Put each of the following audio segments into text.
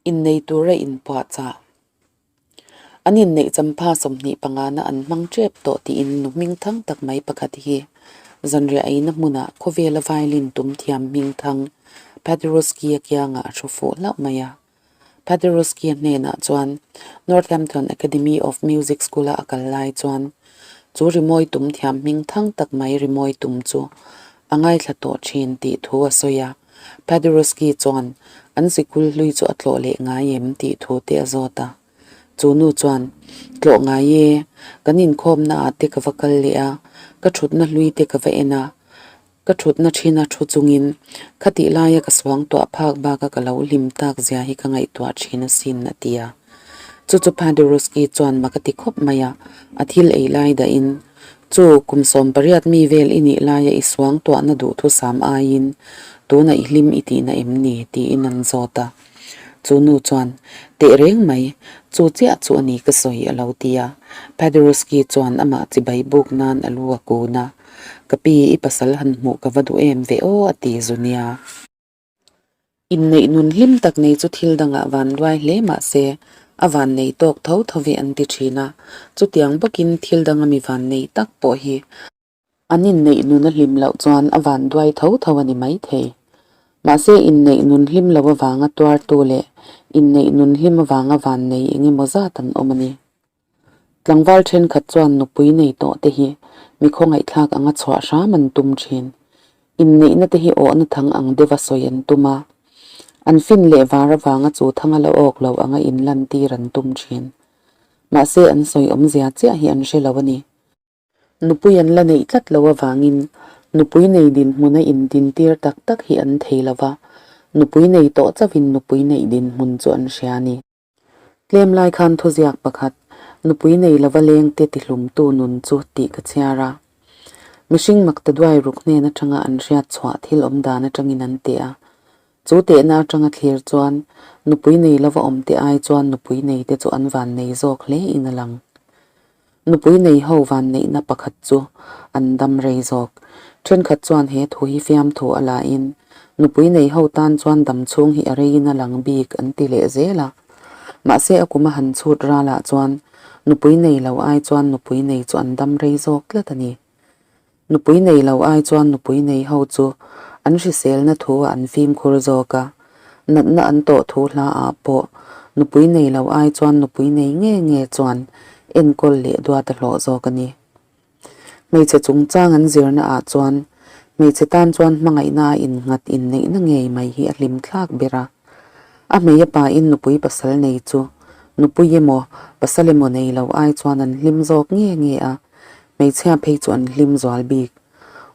Innei tura inpuahchah. An inneih champha 25 na an hmang tep tawh tiin nu hmingthang tak mai pakhat hi zanriah eina hmunah khawvela violin tum thiam hmingthang Paderewski-a kiangah a thu fuh hlauh mai a. Paderewski-a hnenah chuan Northampton Academy of Music School-a a kal lai chuan chu rimawi tum thiam hmingthang tak mai rimawi tum chu a ngaithla tawh thin tih thu a sawi a. Paderewski chuan an sikul hlui chu a tlawh leh ngai em tih thu te a zawt a. Chu nu chuan, Tlawh ngai e, kan inkhawmna ah te ka va kal leh a, ka thutna hlui te ka va en a, ka thutna thin a thu chungin khatih laia ka suang tuah phak baka ka lo hlim tak zia hi ka ngaihtuah thin asin a ti a. Chu chu Paderewski chuan mak a ti khawp mai a, a thil ei lai dahin, Chu kum 18 mi vel i nih laia i suang tuahna duhthusam aiin tuna i hlim i tihna em ni? tiin an zawt a. Chu nu chuan, Teh reng mai, chu chiah chu a ni ka sawi a lo ti a. Paderewski chuan amah chibai buk nan a lu a kun a, Ka pi, i pasal han hmuh ka va duh em ve aw a ti zu nia. Inneih nun hlim tak nei chu thil dangah van luai hle mah se, a van nei tawk tho tho ve an ti thin a, chutiang bawkin thil danga mi van nei tak pawh hi an inneih nun a hlim loh chuan a van duai tho tho a ni maithei. Mahse inneih nun hlim lo avanga tuartu leh inneih nun hlim avanga van nei eng emaw zat an awm a ni. Tlangval thenkhat chuan nupui nei tawh te hi mi khawngaihthlak anga chhuah hram an tum thin. Inneihna te hi awhna thang ang deuha sawi an tum a, an fin leh var avanga chu thanga la awk lo anga inlantir an tum thin. Mahse an sawi awmzia chiah hi an hre lo a ni. Nupui an la neih tlat lo avangin nupui nei dinhmuna indintir tak tak hi an thei lo va, nupui nei tawh chauhin nupui neih dinhmun chu an hria a ni. Tlem lai khan thuziak pakhat, Nupui nei lova lengte tihlumtu nun chu tih ka chhiar a. Mihring makta duai ruk hnen atanga an hriat chhuah thil awm dan atangin an teh a. Chu tehna atanga thlir chuan nupui nei lova awmte ai chuan nupui neite chu an van nei zawk hle in a lang. Nupui nei ho vanneihna pakhat chu an dam rei zawk. Thenkhat chuan he thu hi fiamthu a la in, nupui nei ho tan chuan dam chhung hi a reiin a lang bik an ti leh zel a. Mahse a kum a han chhut ralah chuan nupui nei lo ai chuan nupui nei chu an dam rei zawk tlat a ni. Nupui nei lo ai chuan nupui nei ho chu an hriselna thu ah an fimkhur zawk a, natna an tawh thu hla ah pawh nupui nei lo ai chuan nupui nei nge nge chuan enkawl leh duat a hlawh zawk a ni. Hmeichhe chungchang an zirna ah chuan hmeichhe tan chuan hmangaihna a innghat inneihna ngei mai hi a hlim thlak ber a. A hmei a pain nupui pasal nei chu nupui emaw pasal emaw nei lo ai chuan an hlim zawk nge nge a, Hmeichhia phei chu an hlim zual bik.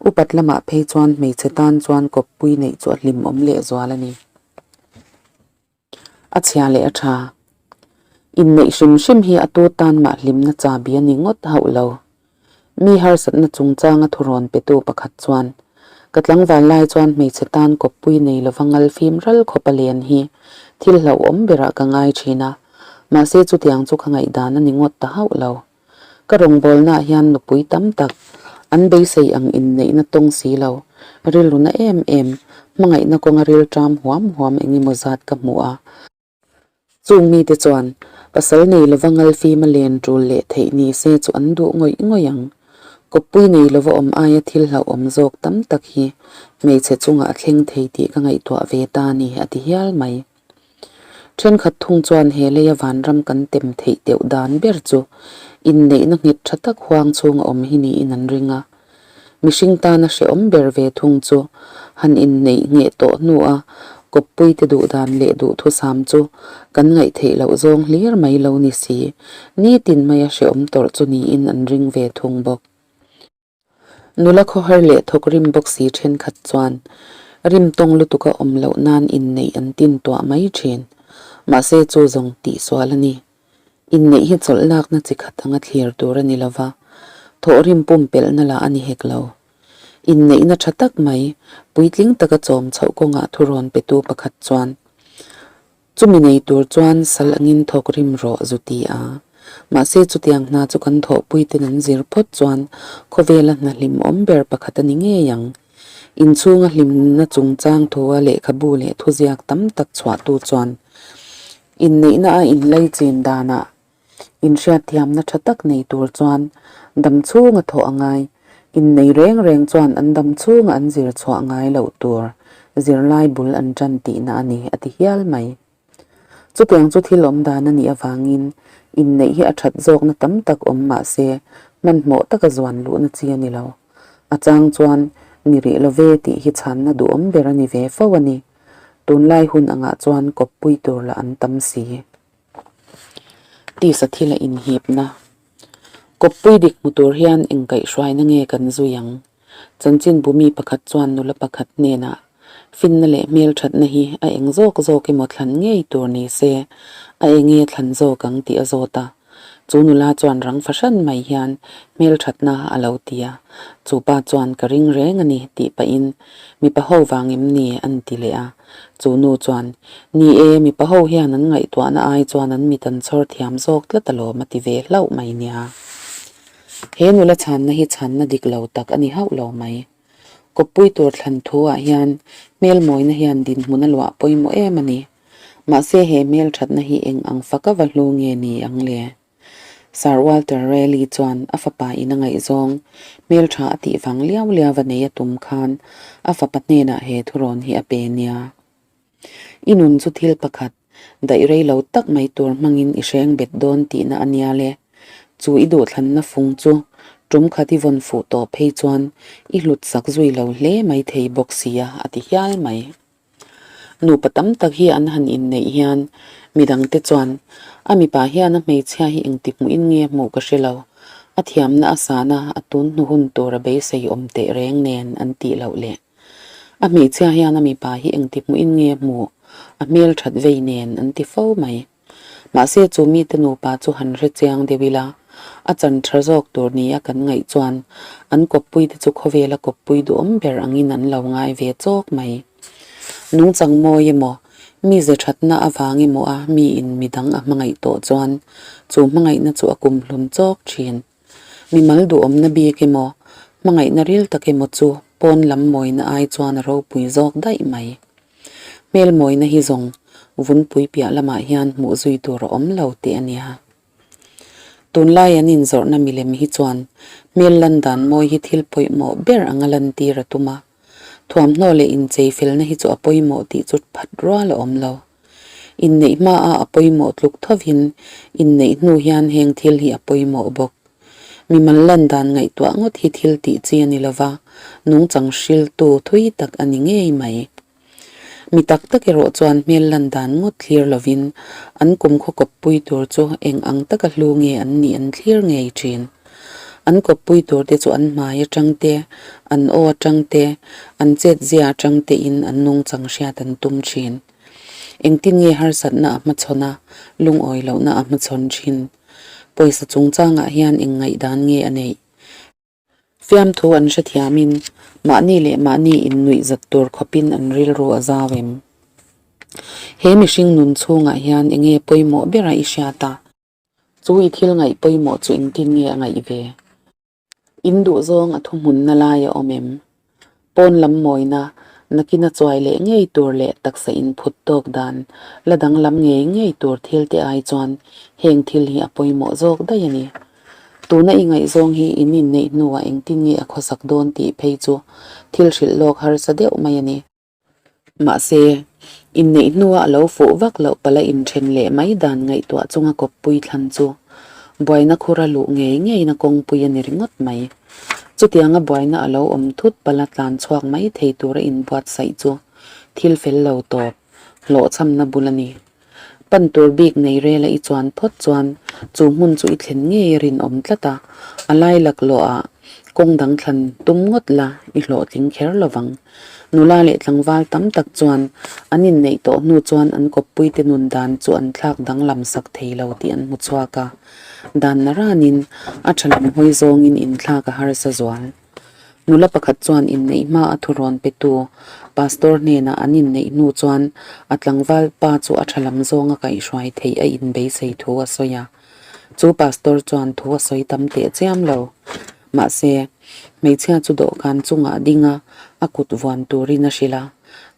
Upat lamah phei chuan hmeichhe tan chuan kawppui neih chu a hlimawm leh zual a ni. A chhia leh a tha. Inneih hrim hrim hi a tu tan mah hlimna chabi a ni ngawt hauh lo. Mi harsatna chungchanga thurawn petu pakhat chuan, Ka tlangval lai chuan hmeichhe tan kawppui nei lova ngal fim ral khawp a len hi thil hlauhawm berah ka ngai thin a, mahse chutiang chu ka ngaihdan a ni ngawt ta hauh lo. Ka rawngbawlnaah hian nupui tam tak an beisei ang inneihna tawng si lo, rilruna em em, hmangaihna kawnga rilṭam huam huam eng emaw zat ka hmu a. Chung mite chuan pasal nei lova ngalfima len ṭul leh theih ni se chu an duh ngawih ngawih ang. Kawppui nei lova awm aia thil hlauhawm zawk tam tak hi hmeichhe chungah a thleng thei tih ka ngaihtuah ve ta a ni, a ti hial mai. Thenkhat thung chuan he leia vanram kan tem theih deuh dan ber chu inneihna nghet tha tak huang chhung a awm hi niin an ring a. Mihring tana hrehawm ber ve thung chu han inneih ngheh tawh hnua kawppuite duh dan leh duhthusam chu kan ngaih theih loh zawng hlir mai lo ni si, nitin maia hrehawm tawrh chu niin an ring ve thung bawk. Nula khawhar leh thawk rim bawk si thenkhat chuan rim tawng lutuka awm loh nan inneih an tin tuah mai thin. Mahse chu zawng tih sual a ni. Inneih hi chawlh lakna chi khat anga thlir tur a ni lo va, thawh rim pumpelhna lah a ni hek lo. Inneihna tha tak mai, puitling taka chawm chhoh kawngah thurawn petu pakhat chuan, Chumi nei tur chuan sal angin thawk rim rawh zu ti a. Mahse chutiang hna chu kan thawhpuiten an zir phawt chuan khawvela hna hlimawm ber pakhat a ni ngei ang. Inchhunga hlimna chungchang thua lehkhabu leh thuziak tam tak chhuahtu chuan. Inneihna a inlei chin danah inhriatthiamna tha tak nei tur chuan dam chhunga thawh a ngai. Innei reng reng chuan an dam chhunga an zir chhuah ngai loh tur zirlai bul an tan tihna a ni, a ti hial mai. Chutiang chu thil awm dan a nih avangin inneih hi a that zawkna tam tak awm mah se hmanhmawh taka zuan luhna chi a ni lo. A chang chuan ni rih lo ve tih hi chhanna duhawm ber a ni ve fo a ni. Tunlai hun angah chuan kawppui tur lah an tam si. Tisa thila inhipna. Kawppui dik hmu tur hian engkaihhruaina nge kan zui ang? Chanchinbu mi pakhat chuan nula pakhat hnenah, Finna leh hmelthatna hi a eng zawk zawk emaw thlan ngei tur ni se, a enge thlan zawk ang tih a zawt a. Chu nula chuan rang fahran mai hian hmelthatna a lo ti a, chu pa chuan ka ring reng a ni tih pahin mipa ho vang em ni an ti leh a. Chu nu chuan, Ni e, mipa ho hian an ngaihtuahna ai chuan an mit an chhawr thiam zawk tlat alawm a ti ve hlauh mai nia. He nula chhanna hi chhanna dik lo tak a ni hauh lo mai. Kawppui tur thlan thu ah hian hmel mawina hian dinhmun a luah pawimawh em a ni. Mahse he hmel thatna hi eng ang fak a va hlu nge ni ang le? Sir Walter Raleigh chuan a fapa in a ngaihzawng hmel tha a tih vang liau liau a nei a tum khan a fapa hnenah he thurawn hi a pe nia. I nun chu thil pakhat, daih rei lo tak mai tur hmangin i hreng bet dawn tihna a nia le. Chu i duhthlanna fung chu tum khat i vawn fuh tawh phei chuan i hlut sak zui lo hle mai thei bawk sia a ti hial mai. Nupa tam tak hi an han inneih hian midangte chuan a mipa hian a hmeichhia hi engti hmuhin nge hmuh ka hre lo, a thiamna a sana a tun hnu hun tur a beisei awm teh reng nen an tih loh leh. A hmeichhia hian a mipa hi engti hmuhin nge hmuh, a hmel that vei nen an ti fo mai. Mahse chu mite nupa chu han hre chiang deuh ila, a chan tha zawk tur nia kan ngaih chuan an kawppuite chu khawvela kawppui duhawm ber angin an lo ngai ve chawk mai. Nungchang mawi emaw, mize thatna avang emaw a miin midang a hmangaih tawh chuan chu hmangaihna chu a kumhlun chawk thin. Mimal duhawmna bik emaw, hmangaihna ril tak emaw chu pawn lam mawina ai chuan a ropui zawk daih mai. Hmel mawina hi zawng vunpui piah lamah hian hmuh zui tur a awm lo tih a nia. Tunlai an inzawrhna milem hi chuan hmel lan dan mawi hi thil pawimawh ber anga lantir a tum a, thuamhnaw leh inchei felna hi chu a pawimawh tih chu phat rual a awm lo. Inneih hmaah a pawimawh tluk thovin inneih hnu hian heng thil hi a pawimawh bawk. Mimal lan dan ngaihtuah ngawt hi thil tih chi a ni lova, nungchang hriltu thui tak a ni ngei mai. Mi tak tak erawh chuan hmel lan dan ngawt thlir lovin an kumkhaw kawppui tur chu eng ang taka hlu nge an nih an thlir ngei thin. An kawppui tur te chu an hmai atang te, an aw atang te, an chetzia atang tein an nungchang hriat an tum thin. Engtin nge harsatna a hmachhawn a, lungawi lohna a hmachhawn thin? Pawisa chungchangah hian eng ngaihdan nge a neih? Fiamthu an hrethiamin mahni leh mahni innuih zat tur khawpin an rilru a zau em? He mihring nun chhungah hian enge pawimawh bera i hriat a? Chu i thil ngaih pawimawh chu engtin nge a ngaih ve? In duhzawng a thuhmunna lai a awm em? Pawn lam mawina, nakina chuai leh ngei tur leh taksa inphut tawk dan, la danglam ngei ngei tur thil te ai chuan heng thil hi a pawimawh zawk daih a ni. Tuna i ngaihzawng hi in inneih hnuah engtin nge a khawsak dawn tih phei chu thil hrilh lawk harsa deuh mai a ni. Mahse, inneih hnua a lo fuh vak loh pala inthen leh mai dan ngaihtuah chunga kawppui thlan chu buaina khura luh ngei ngeina kawngpui a ni ringawt mai. Chutianga buaina a lo awm thut pala tlan chhuak mai thei tura inbuatsaih chu thil fel lo tawp, hlawhchhamna bul a ni. Pan tur bik nei rela i chuan phawt chuan chu hmun chu i thlen ngei a rinawm tlat a, a lai laklawhah kawng dang thlan tum ngawt la i hlawhtling kher lo vang. Nula leh tlangval tam tak chuan an inneih tawh hnu chuan an kawppuite nun dan chu an thlak danglam sak thei lo tih an hmu chhuak a, dan na ranin a tha lam hawi zawngin inthlak a harsa zual. Nula pakhat chuan inneih hma a thurawn petu Pastor hnenah an inneih hnu chuan a tlangval pa chu a tha lam zawnga kaihhruai theih a inbeisei thu a sawi a. Chu Pastor chuan thu a sawi tam teh chiam lo. Mahse, hmeichhia chu dawhkan chungah ding a, a kut vuan turin a hrilh a.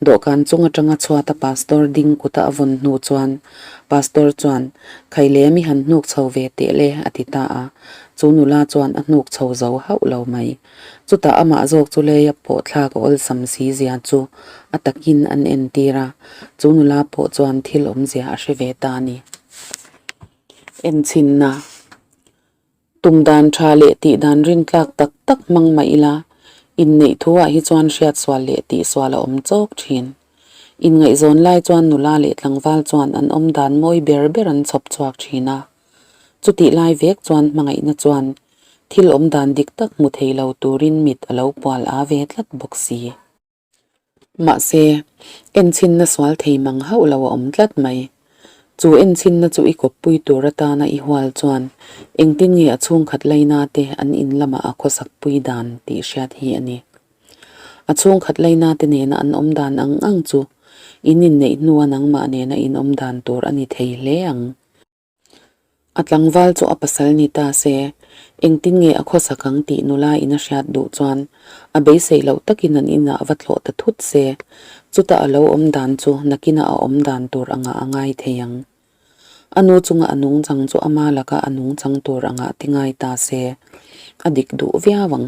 Dawhkan chung atanga chhuata Pastor ding kuta a vawn hnu chuan Pastor chuan, Khailem i han hnuk chho ve teh le, a ti ta a. Chu nula chuan a hnuk chho zo hauh lo mai. Chutah amah zawk chu leia pawh thlak a awlsam si zia chu a takin an entir a, chu nula pawh chuan thil awmzia a hre ve ta a ni. Enchhinna. Tum dan tha leh tih dan rintlak tak tak hmang mah ila, inneih thu ah hi chuan hriatsual leh tihsual a awm chawk thin. Inngaihzawn lai chuan nula leh tlangval chuan an awm dan mawi ber ber an chhawp chhuak thin a. Chutih lai vek chuan hmangaihna chuan thil awm dan dik tak hmu thei lo turin mit a lo pual a ve tlat bawk si. Mahse, enchhinna sual thei mang hauh lo a awm tlat mai. Chu enchhinna chu i kawppui tur atana i hual chuan engtin nge a chhungkhat laina te an in lamah a khawsak pui dan tih hriat hi a ni. A chhungkhat laina te nena an awm dan ang ang chu in inneih hnua nangmah nena in awm dan tur a ni thei hle ang. A tlangval chu a pasal ni ta se, engtin nge a khawsak ang tih nula in a hriat duh chuan a beisei loh takin an inah va tlawh ta thut se, chutah a lo awm dan chu nakinah a awm dan tur angah a ngai thei ang. A nu chunga a nungchang chu ama laka a nungchang tur angah ti ngai ta se, a dik duh viau ang.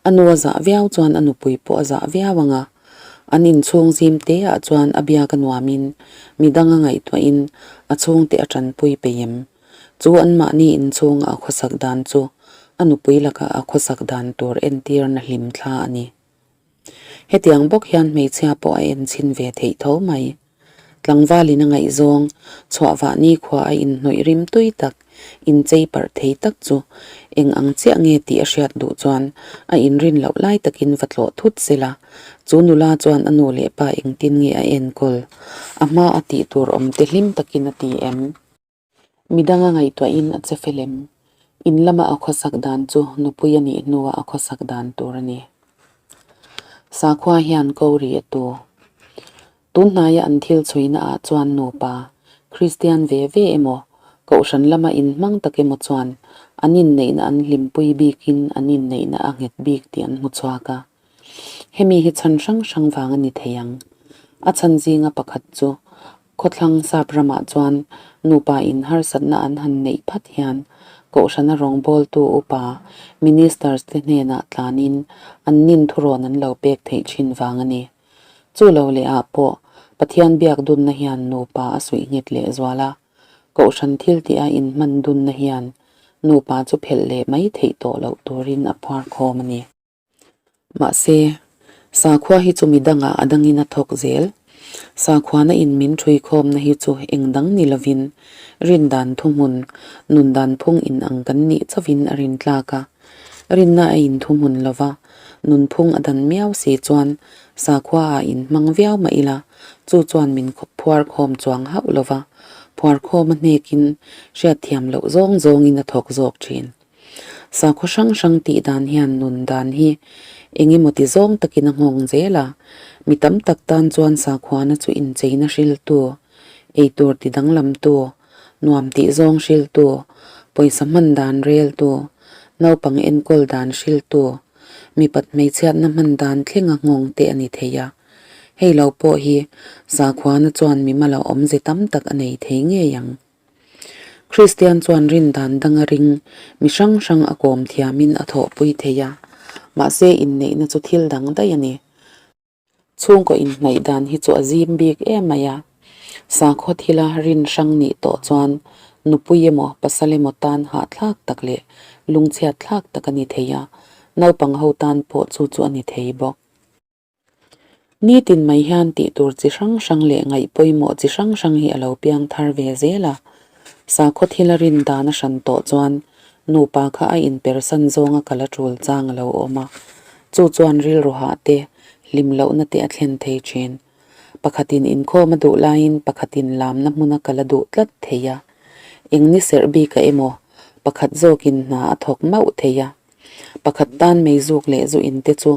A nu a zah viau chuan a nupui pawh a zah viau ang a, an inchhung zim te ah chuan a biak a nuamin midang a ngaihtuahin a chhungte a tanpui peih em? Chu anmahni inchhunga a khawsak dan chu a nupui lakah a khawsak dan tur entirna hlim thla a ni. Hetiang bawk hian hmeichhia pawh a enchhin ve theih tho mai. Tlangvalin a ngaihzawng, chhuahvah nikhua a inhnawih rim tui tak, inchei parh thei tak chu eng ang chiah nge tih a hriat duh chuan a inrin loh lai takin va tlawh thut sela, chu nula chuan a nu leh pa engtin nge a enkawl? A hma a tih tur awm te hlim takin a ti em? Midang a ngaihtuahin a che fel em? In lama a khawsak dan chu nupui a nih hnuah a khawsak dan tur a ni. Sakhua hian ko ri a tu. Tun hnaia an thil chhuina ah chuan nupa, Kristian ve ve emaw, Kohhran lama inhmang tak emaw chuan an inneihna an hlimpui bikin an inneihna a nghet bik tih an hmu chhuak a. Hemi hi chhan hrang hrang vang a ni thei ang. A chhan zinga pakhat chu Khawthlang sap ramah chuan nupa in harsatna an han neih phat hian Kohhrana rawngbawltu upa, ministers, te hnenah tlanin an nin thurawn an lo pek theih thin vang a ni. Chu lo leh ah pawh Pathian biak dunna hian nupa a suih nghet leh zual a, Kohhran thil tih a inhman dunna hian nupa chu phelh leh mai theih tawh loh turin a phuar khawm a ni. Mahse, sakhua hi chu mi dangah a dangin a thawk zel. Sakhuana in min ṭhui khawmna hi chu eng dang ni lovin rindan thuhmun, nundan phung in ang kan nih chauhin a rin tlak a. Rinna a in thuhmun lova, nunphung a dan miau si chuan sakhua ah in hmang viau mah ila chu chuan min phuar khawm chuang hauh lova, phuar khawm a hnekin hriatthiam loh zawng zawngin a thawk zawk ṭhin. Sakhaw hrang hrang tih dan hian nun dan hi eng emaw ti zawng takin a nghawng zel a, mi tam tak tan chuan sakhuana chu incheina hriltu, eitur ti danglamtu, nuam tih zawng hriltu, pawisa hman dan reltu, naupang enkawl dan hriltu, mipat hmeichhiatna hman dan thlenga nghawng te a ni thei a. Hei lo pawh hi sakhuana chuan mi mala awmze tam tak a nei thei ngei ang. Kristian chuan rindan danga ring mi hrang hrang a kawm thiamin a thawhpui thei a, mahse inneihna chu thil dang daih a ni. Chhungkaw inhnaih dan hi chu a zim bik em mai a, sakhaw thila rin hrang nih tawh chuan nupui emaw pasal emaw tan hahthlak tak leh lungchhiat thlak tak a ni thei a, naupang ho tan pawh chu chu a ni thei bawk. Nitin mai hian tih tur chi hrang hrang leh ngaih pawimawh chi hrang hrang hi a lo piang thar ve zel a. Sakhaw thil a rin dan a hran tawh chuan nupa kha a inpersan zawnga kal a tul chang a lo awm a. Chu chuan rilru hah te, hlim lohna te a thlen thei thin. Pakhatin inkhawm a duh laiin pakhatin lamna hmuna kal a duh tlat thei a. Eng ni serh bika emaw pakhat zawkin hna a thawk mauh thei a. Pakhat tan meizuk leh zu in te chu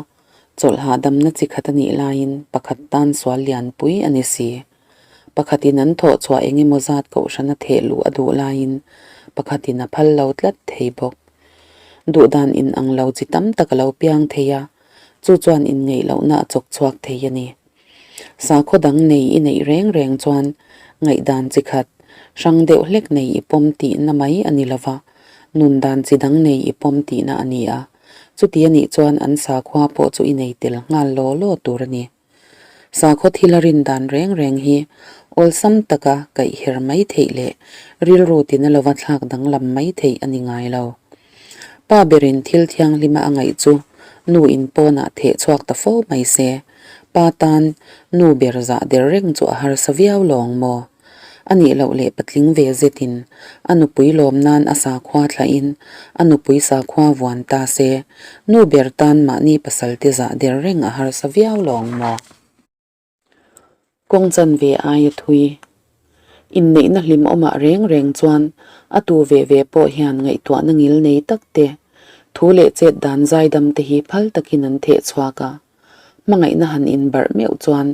Chawlh hahdamna chi khat a nih laiin pakhat tan sual lianpui a ni si. Pakhatin an thawh chhuah eng emaw zat kohhrana theh luh a duh laiin pakhatin a phal lo tlat thei bawk. Duhdan in ang lo chi tam tak a lo piang thei a, chu chuan inngeih lohna a chawk chhuak thei a ni. Sakhaw dang nei i neih reng reng chuan ngaihdan chi khat, hrang deuh hlek nei i pawm tihna mai a ni lova, nun dan chi dang nei i pawm tihna a ni a. Chuti a nih chuan an sakhua pawh chu i nei tel nghal law law tur a ni. Sakhaw thila rin dan reng reng hi awlsam taka kaihher mai theih leh rilru tina lova thlak danglam mai theih a ni ngai lo. Pa berin thil thianghlima a ngaih chu nu in pawnah theh chhuak ta fo mai se, pa tan nu ber zah der reng chu a harsa viau lawng maw? A nih loh leh patling ve zetin a nupui lawm nan a sakhua thlahin a nupui sakhua vuan ta se, nu ber tan mahni pasal te zah der reng a harsa viau lawng maw? Kawng chanve aia thui. Inneihna hlimawmah reng reng chuan a tu ve ve pawh hian ngaihtuahna ngil nei tak te, thu leh chet dan zaidam te hi phal takin an theh chhuak a. Hmangaihna han inbarh meuh chuan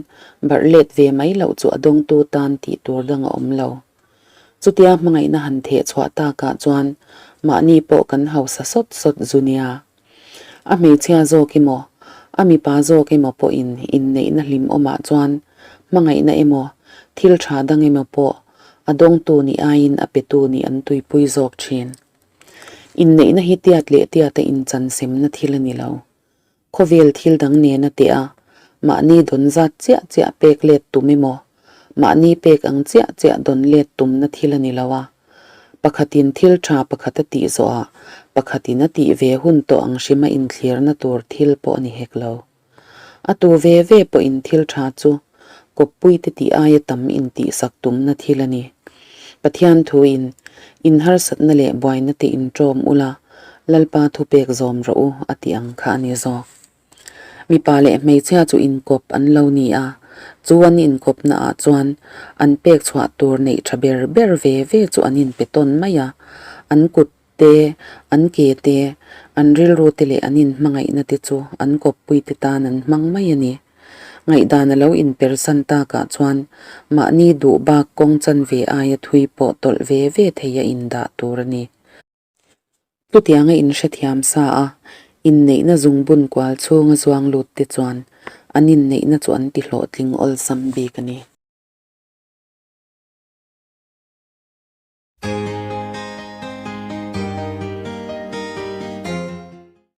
barh let ve mai loh chu a dawngtu tan tih tur dang a awm lo. Chutia hmangaihna han theh chhuah takah chuan mahni pawh kan hausa sawt sawt zu nia. A hmeichhia zawk emaw, a mipa zawk emaw pawhin inneihna hlimawmah chuan hmangaihna emaw, thil tha dang emaw pawh a dawngtu nih aiin a petu nih an tuipui zawk thin. Inneihna hi tiat leh tiata inchansemna thil a ni lo. Khawvel thil dang nena teh a, mahni dawn zat chiah chiah pek let tum emaw, mahni pek ang chiah chiah dawn let tumna thil a ni lo a. Pakhatin thil tha pakhat a tih zawhah pakhatin a tih ve hun tawh ang hrima inthlirna tur thil pawh a ni hek lo. A tu ve ve pawhin thil tha chu kawppuite tih aia tam intihsak tumna thil a ni. Pathian thuin, Inharsatna leh buaina te inṭawm ula, Lalpa thupek zawm rawh u a tih ang kha a ni zawk. Mipa leh hmeichhia chu inkawp an lo ni a, chu an inkawpna ah chuan an pek chhuah tur neih tha ber ber ve ve chu an inpe tawn mai a, an kut te, an ke te, an rilru te leh an inhmangaihna te chu an kawppui te tan an hmang mai a ni. Ngaihdan a lo inpersan takah chuan mahni duh bak kawng chanve aia thui pawh tawlh ve ve thei a indah tur a ni. Chutianga inhrethiam sa a, inneihna zungbun kual chhunga zuang lut te chuan an inneihna chu an ti hlawhtling awlsam bik a ni.